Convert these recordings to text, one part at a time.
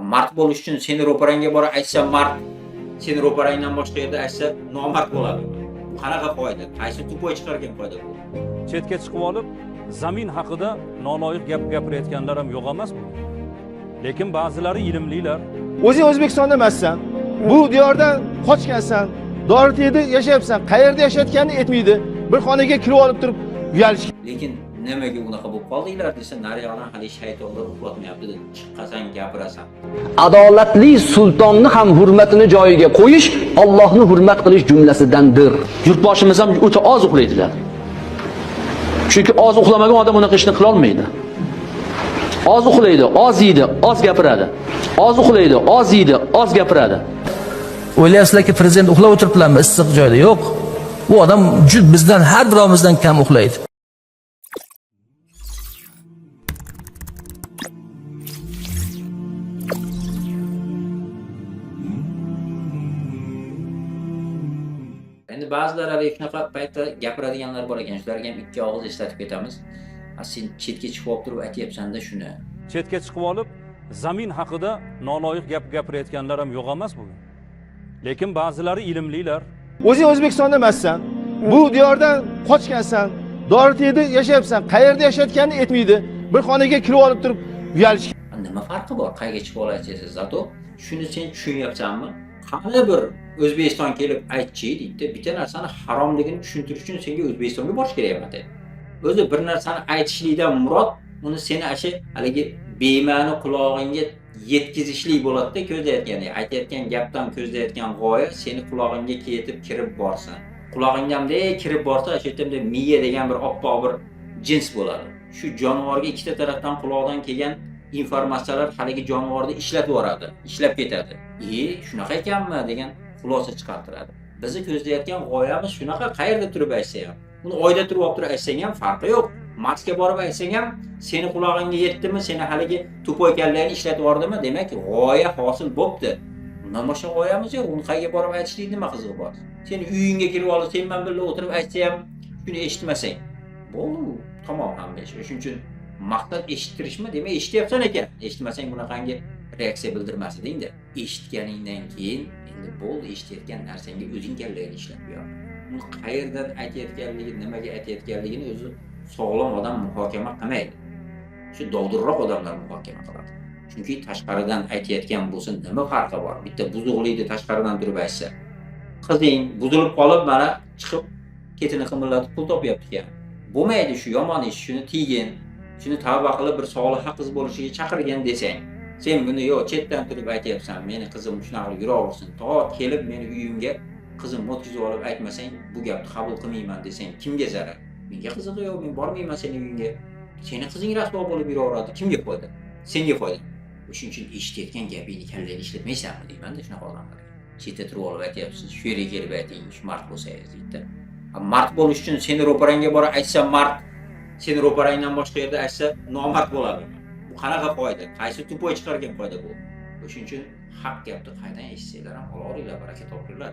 Mard bo'lish uchun seni ro'parangga borib aytsa mard, seni ro'parangdan boshqa yerda aytsa nomard bo'ladi. Bu qanaqa foyda? Qaysi tupoy chiqargan foyda bu? Chetga chiqib olib, zamin haqida noloyiq gap gapirayotganlar ham yo'q emas bu. Lekin ba'zilari ilmlilar. O'zing O'zbekistonda emassan. Bu diyordan qochgansan. Dortiyda yashayapsan. Qayerda yashayotganini aytmaydi. Bir xonaga kirib olib turib uyalish. Lekin nimaga unaqa bo'lib qoldinglar desa, nariyog'dan hali shaytonlar uxlatmayapti dedi. Chiqqasan gapirasan. Adolatli sultonni ham hurmatini joyiga qo'yish Allohni hurmat qilish jumlasidandir. Yurtboshimiz ham o'ta oz uxlaydilar. Chunki oz uxlamagan odam unaqa ishni qila olmaydi. Oz uxlaydi, oz yeydi, oz gapiradi. Oz uxlaydi, oz yeydi, oz gapiradi. O'ylayapsizlarki, prezident uxlab o'tiribdilarmi issiq joyda? Yo'q. U odam juda bizdan, har birovimizdan kam uxlaydi. Endi ba'zilar hali shunaqa paytda gapiradiganlar bor ekan, shularga ham ikki og'iz eslatib ketamiz. Sen chetga chiqib olib turib aytyapsan-da shuni. Chetga chiqib olib, zamin haqida noloyiq gap gapirayotganlar ham yo'q emas bugun. Lekin ba'zilari ilmlilar. O'zing O'zbekistonda emassan. Bu diyordan qochgansan. Dortiyda yashayapsan. Qayerda yashayotganini aytmaydi. Bir xonaga kirib olib turib uyalish. Nima farqi bor? Qayerga chiqib olasiz? Zato shuni sen tushunyapsanmi? Qani bir O'zbekiston kelib aytchi deydi, bitta narsani haromligini tushuntirish uchun senga O'zbekistonga borish kerak emas deydi. O'zi bir narsani aytishlikdan murod uni seni asha haligi bema'ni qulog'ingga yetkazishlik bo'ladi-da, ko'zlayotgan, aytayotgan gapdan ko'zlayotgan g'oya seni qulog'ingga yetib kirib borsin. Qulog'ingga bunday kirib borsa, o'sha yerda miya degan bir oppoq bir jins bo'ladi. Shu jonivorga ikkita tarafdan quloqdan kelgan informatsiyalar haligi jonivorni ishlatib yuboradi, ishlab ketadi. Shunaqa ekanmi degan xulosa chiqartiradi. Bizni ko'zlayotgan g'oyamiz shunaqa, qayerda turib aytsa ham, uni oyda turib olib turib aytsang ham farqi yo'q. Marsga borib aytsang ham seni qulog'ingga yetdimi, seni haligi tupoy kallangni ishlatib yubordimi, demak g'oya hosil bo'pti. Undan boshqa g'oyamiz yo'q. Uni qayerga borib aytishlik nima qizig'i bor? Seni uyingga kirib olib, sen bilan birga o'tirib aytsa ham shuni eshitmasang, bo'ldi, tamom hamma ish. Shuning uchun maqsad eshittirishmi? Demak eshityapsan ekan. Eshitmasang bunaqangi reaksiya bildirmas edingda. Eshitganingdan keyin endi bo'ldi, eshitayotgan narsangga o'zing kallangni ishlab qo'y. Uni qayerdan aytayotganligi, nimaga aytayotganligini o'zi sog'lom odam muhokama qilmaydi. Shu dovdirroq odamlar muhokama qiladi. Chunki tashqaridan aytayotgan bo'lsa nima farqi bor? Bitta buzuqlikni tashqaridan turib aytsa, qizing buzilib qolib mana chiqib ketini qimirlatib pul topyapti ekan. Bo'lmaydi shu yomon ish, shuni tiygin, shuni tavba qilib bir soliha qiz bo'lishiga chaqirgin desang, sen buni yo'q chetdan turib aytyapsan, meni qizim shunaqa qilib yuraversin, to kelib meni uyimga qizim o'tkazib olib aytmasang, bu gapni qabul qilmayman desang, kimga zarar? Menga qizig'i yo'q, men bormayman seni uyingga. Seni qizing rasvo bo'lib yuraveradi, kimga foyda? Senga foyda. Shuning uchun eshitayotgan gapingni kallangni ishlatmaysanmi deyman-da shunaqa odamlarga. Chetda turib olib aytyapsiz, shu yerga kelib ayting, shu mard bo'lsangiz deydi. Mard bo'lish uchun seni ro'parangga borib aytsa mard, seni ro'parangdan boshqa yerda aytsa nomard bo'ladi. Bu qanaqa foyda? Qaysi tupoy chiqargan foyda bu? Shuning uchun haq gapni qaydan eshitsanglar ham olaveringlar, baraka topinglar.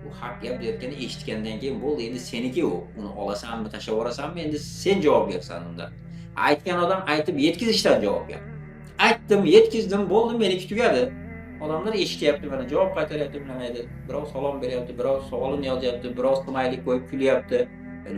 Bu haq gap deyotganda eshitgandan keyin bo'ldi, endi seniki u. Uni olasanmi, tashlab yuborasanmi, endi sen javobgarsan undan. Aytgan odam aytib yetkazishdan javobgar. Aytdim, yetkazdim, bo'ldi, meniki tugadi. Odamlar eshityapti, mana javob qaytaryapti, bilmaydi. Birov salom beryapti, birov savolini yozyapti, birov smaylik qo'yib kulyapti.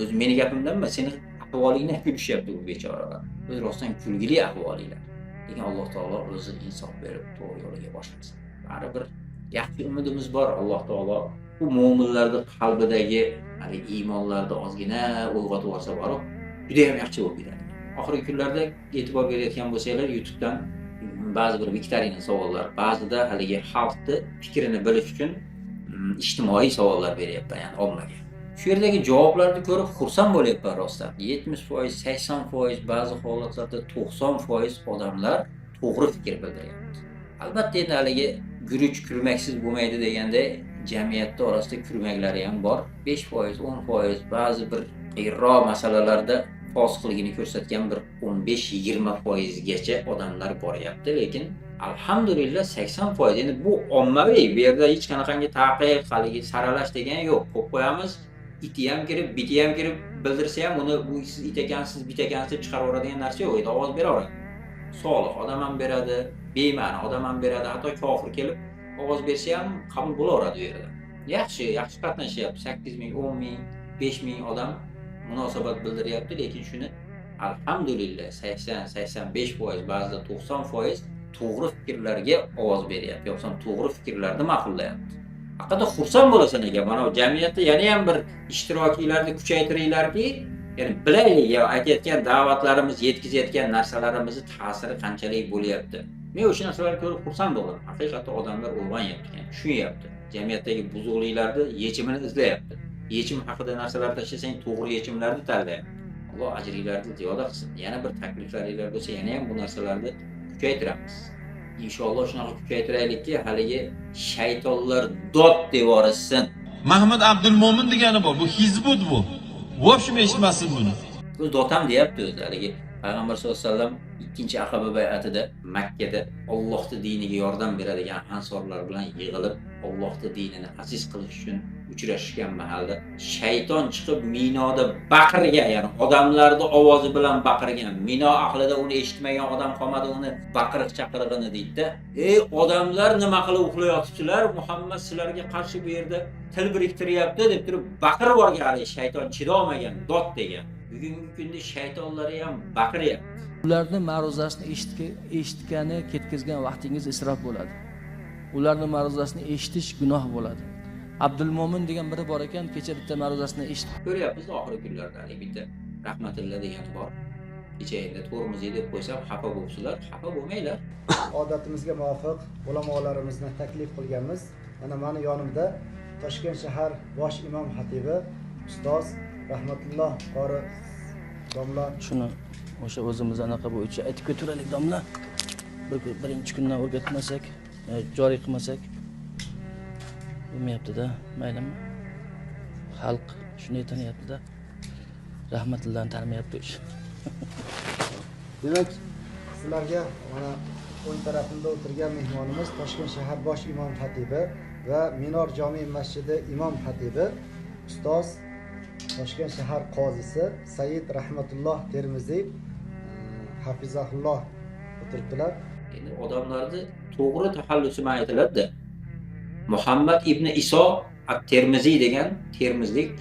O'zi meni gapimdan emas, seni ahvolingdan kulishyapti bu bechoralar. O'zi rostdan kulgili ahvolinglar. Lekin Alloh taolo o'zi insof berib to'g'ri yo'liga boshlasin. Baribir yaxshi umidimiz bor. Alloh taolo bu mo'minlarning qalbidagi hali iymonlarni ozgina uyg'otib olsa borib, juda ham yaxshi bo'lib ketadi. Oxirgi kunlarda e'tibor berayotgan bo'lsanglar, YouTube'dan ba'zi bir viktorina savollar, ba'zida haligi xalqni fikrini bilish uchun ijtimoiy savollar beryapman, ya'ni ommaga. Shu yerdagi javoblarni ko'rib xursand bo'lyapman rostdan. 70%, 80%, ba'zi holatlarda 90% odamlar to'g'ri fikr bildiryapti. Albatta endi haligi guruch kurmaksiz bo'lmaydi deganda jamiyatda orasida kurmaklari ham bor. 5%, 10% ba'zi bir qiyinroq masalalarda fosiqligini ko'rsatgan bir 15-20% gacha odamlar boryapti, lekin alhamdulillah 80%. Endi bu ommaviy, bu yerda hech qanaqangi taqiq, haligi saralash degan yo'q. Qo'yib qo'yamiz, iti ham kirib, biti ham kirib bildirsa ham uni bu siz it ekansiz, bit ekansiz deb chiqarib yuboradigan narsa yo'q. Endi ovoz beraveradi. Solih odam ham beradi, Bema'ni odam ham beradi, hatto kofir kelib ovoz bersa ham qabul bo'laveradi u yerda. Yaxshi, yaxshi qatnashyapti. 8 ming, 10 ming, 5 ming odam munosabat bildiryapti, lekin shuni alhamdulillah 80-85%, ba'zida 90% to'g'ri fikrlarga ovoz beryapti, yo'qsa to'g'ri fikrlarni ma'qullayapti. Haqiqatda xursand bo'lasan ekan. Mana bu jamiyatda yana ham bir ishtirokiylarni kuchaytiringlarki, ya'ni bilaylik, ya aytayotgan da'vatlarimiz, yetkazayotgan narsalarimizni ta'siri qanchalik bo'lyapti. Men o'sha narsalarni ko'rib xursand bo'ldim. Haqiqatda odamlar uyg'onyapti ekan, tushunyapti. Jamiyatdagi buzuqliklarni yechimini izlayapti. Yechim haqida narsalar tashlasang, to'g'ri yechimlarni tanlayapti. Alloh ajringlarni ziyoda qilsin. Yana bir takliflaringlar bo'lsa, yana ham bu narsalarni kuchaytiramiz. Inshaalloh shunaqa kuchaytiraylikki, haligi shaytonlar dod devorishsin. Mahmud Abdulmo'min degani bor. Bu Hizbut bu. В общем eshitmasin buni. O'zi dotam deyapti o'zi. Haligi Payg'ambar sollallohu alayhi vasallam 2-Aqaba bay'atida Makkada Allohning diniga yordam beradigan ansorlar bilan yig'ilib, Allohning dinini aziz qilish uchun uchrashgan mahalda shayton chiqib minoda baqirgan, ya'ni odamlarning ovozi bilan baqirgan. Mino ahlida uni eshitmagan odam qolmadi, uni baqiriq chaqirig'ini deydi-da. Ey odamlar, nima qilib uxlayotibsizlar? Muhammad sizlarga qarshi bu yerda til biriktiryapti deb turib baqirib yuborgan. Haligi shayton chidolmagan, dod degan. Bugungi kunda shaytonlari ham baqiryapti. Ularni ma'ruzasini eshitgani ketkazgan vaqtingiz isrof bo'ladi. Ularni ma'ruzasini eshitish gunoh bo'ladi. Abdulmo'min degan biri bor ekan, kecha bitta ma'ruzasini eshitdim. Ko'ryapmiz oxirgi kunlarda haligi bitta Rahmatilla degan bor. Kecha endi Termiziy deb qo'ysam xafa bo'libsizlar, xafa bo'lmanglar. Odatimizga muvofiq ulamolarimizni taklif qilganmiz. Mana meni yonimda Toshkent shahar bosh imom xatibi ustoz Rahmatulloh qori domla. Shuni o'sha o'zimiz anaqa bo'yicha aytib keturaylik domla. Birinchi kundan o'rgatmasak, joriy qilmasak bo'lmayapti-da, maylimi? Xalq shunday taniyapti-da. Rahmatullohni tanimayapti o'sha. Demak, sizlarga mana o'ng tarafimda o'tirgan mehmonimiz Toshkent shahar bosh imom xatibi va Minor jome masjidi imom xatibi ustoz Toshkent shahar qozisi Said Rahmatulloh Termiziy hafizahulloh o'tiribdilar. Endi odamlarni to'g'ri taxallusi bilan aytiladi-da. Muhammad ibn Iso at-Termiziy degan termizlik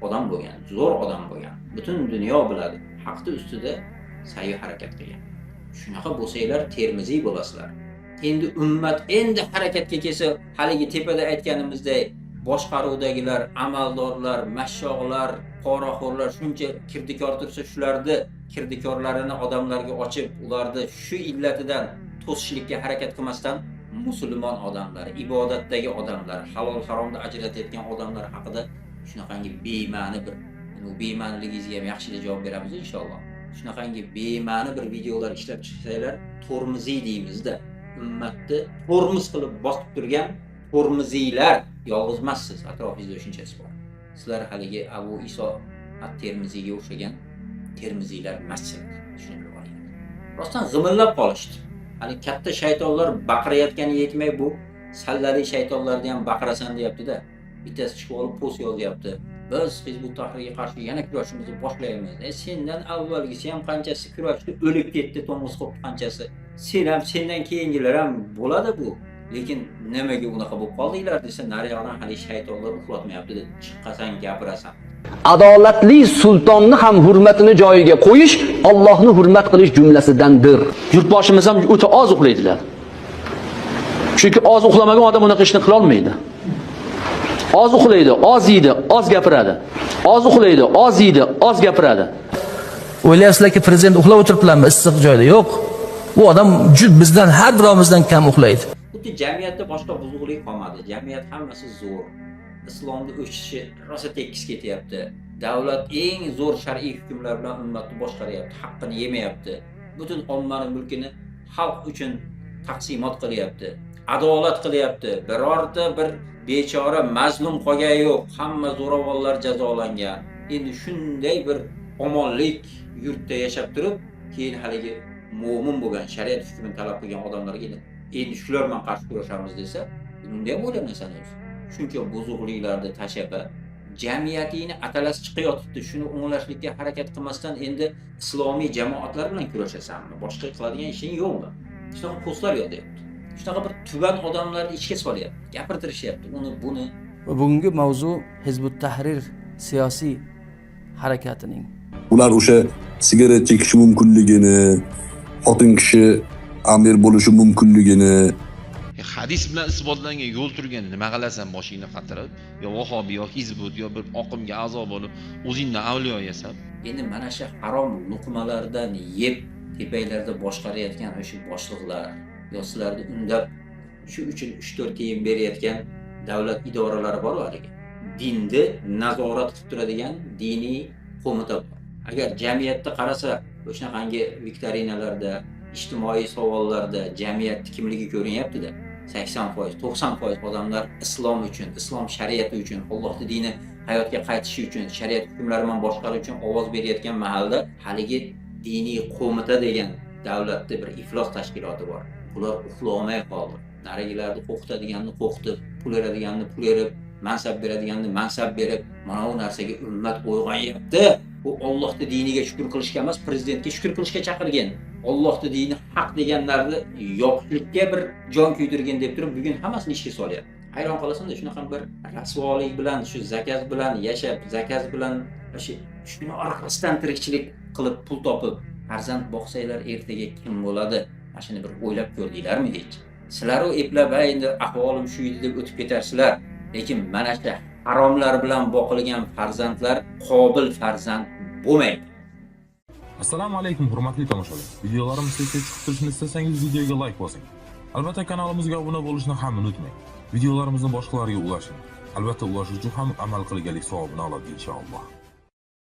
odam bo'lgan, zo'r odam bo'lgan. Butun dunyo biladi. Haqni ustida sa'y harakat qilgan. Shunaqa bo'lsanglar Termiziy bo'lasizlar. Endi ummat endi harakatga kelsa, haligi tepada aytganimizdek boshqaruvdagilar, amaldorlar, mashshoqlar, poraxo'rlar shuncha kirdikor tursa, shularni kirdikorlarini odamlarga ochib, ularni shu illatidan to'sishlikka harakat qilmasdan musulmon odamlar, ibodatdagi odamlar, halol haromni ajratayotgan odamlar haqida shunaqangi bema'ni bir, bu bema'niligingizga ham yaxshilik javob beramiz inshaalloh. Shunaqangi bema'ni bir videolar ishlab chiqsanglar, Termiziy deymizda. Ummatni tormoz qilib bosib turgan Termiziylar yolg'iz emassiz, atrofingizda shunchasi bor. Sizlar haligi Abu Iso at-Termiziyga o'xshagan Termiziylar emassizlar. Shuni bilib olinglar. Rostdan g'imillab qolishdi. Hali katta shaytonlar baqirayotgani yetmay, bu sallali shaytonlarni ham baqirasan deyapti-da. Bittasi chiqib olib post yozyapti. Biz Hizbut Tahrirga qarshi yana kurashimizni boshlaymiz. Sendan avvalgisi ham qanchasi kurashdi, o'lib ketdi, to'ng'iz qo'pdi qanchasi. Sen ham, sendan keyingilar ham bo'ladi bu. Lekin nimaga unaqa bo'lib qoldinglar desa, nariyog'dan hali shaytonlar uxlatmayapti deb chiqqasan gapirasan. Adolatli sultonni ham hurmatini joyiga qo'yish Allohni hurmat qilish jumlasidandir. Yurtboshimiz ham o'ta oz uxlaydilar. Chunki oz uxlamagan odam unaqa ishni qila olmaydi. Oz uxlaydi, oz yeydi, oz gapiradi. Oz uxlaydi, oz yeydi, oz gapiradi. O'ylayapsizlarki, prezident uxlab o'tiribdilarmi issiq joyda? Yo'q. U odam juda bizdan, har birovimizdan kam uxlaydi. Xuddi jamiyatda boshqa buzuqlik qolmadi. Jamiyat hammasi zo'r. Islomni o'sishi rosa tekis ketyapti. Davlat eng zo'r shar'iy hukmlar bilan ummatni boshqaryapti, haqqini yemayapti. Butun ommani mulkini xalq uchun taqsimot qilyapti. Adolat qilyapti. Birorta bir bechora mazlum qolgan yo'q. Hamma zo'ravonlar jazolangan. Endi shunday bir omonlik yurtda yashab turib, keyin haligi mo'min bo'lgan, shariat hukmini talab qilgan odamlarga endi shular bilan qarshi kurashamiz desa, unda ham o'ylanasan o'zi. Shuncha buzuqliklarni tashlab, jamiyatingni atalasi chiqayotibdi, shuni o'nglashlikka harakat qilmasdan endi islomiy jamoatlar bilan kurashasanmi? Boshqa qiladigan ishing yo'qmi? Shunaqa postlar yozyapti. Shunaqa bir tuban odamlarni ichga solyapti, gapirtirishyapti uni buni. Va bugungi mavzu Hizbut Tahrir siyosiy harakatining Ular o'sha sigaret chekishi mumkinligini, xotin kishi amir bo'lishi mumkinligini, Hadis bilan isbotlangan yo'l turgan, nima qilasan boshingni qatirib, yo vahobiy, yo hizbut, yo bir oqimga a'zo bo'lib, o'zingdan avliyo yasab. Endi mana shu harom luqmalardan yeb tepanglarda boshqarayotgan o'sha boshliqlar yo sizlarni undab shu uchun 3-4 tiyin berayotgan davlat idoralari bor haligi. Dinni nazorat qilib turadigan diniy qo'mita bor. Agar jamiyatda qarasa, o'shanaqangi viktorinalarda, ijtimoiy savollarda jamiyatni kimligi ko'rinyapti-da. 80%, 90% odamlar islom uchun, islom shariati uchun, Allohning dini hayotga qaytishi uchun, shariat hukmlari bilan boshqarish uchun ovoz berayotgan mahalda haligi diniy qo'mita degan davlatda bir iflos tashkiloti bor. Ular uxlolmay qoldi. Narigilarni qo'rqitadiganni qo'rqitib, pul beradiganni pul berib, mansab beradiganni mansab berib, mana bu narsaga ummat uyg'onyapti. Bu Allohning diniga shukr qilishga emas, prezidentga shukr qilishga chaqirgan. Allohning dini haq deganlarni yo'qlikka bir jon kuydirgan deb turib, bugun hammasini ishga solyapti. Hayron qolasan-da, shunaqa bir rasvolik bilan, shu zakaz bilan yashab, zakaz bilan o'sha shuni orqasidan tirikchilik qilib pul topib, farzand boqsanglar ertaga kim bo'ladi? Mana shuni bir o'ylab ko'rdinglarmi hech? Sizlar u eplab, "Ha, endi ahvolim shu edi" deb o'tib ketarsizlar. Lekin mana shu haromlar bilan boqilgan farzandlar qobil farzand bo'lmaydi. Assalomu alaykum, hurmatli tomoshabin. Videolarimiz tez tez chiqib turishini istasangiz, videoga like bosing. Albatta, kanalimizga obuna bo'lishni ham unutmang. Videolarimizni boshqalarga ulashing. Albatta, ulashuv uchun ham amal qilganlik savobini oladi inshaalloh.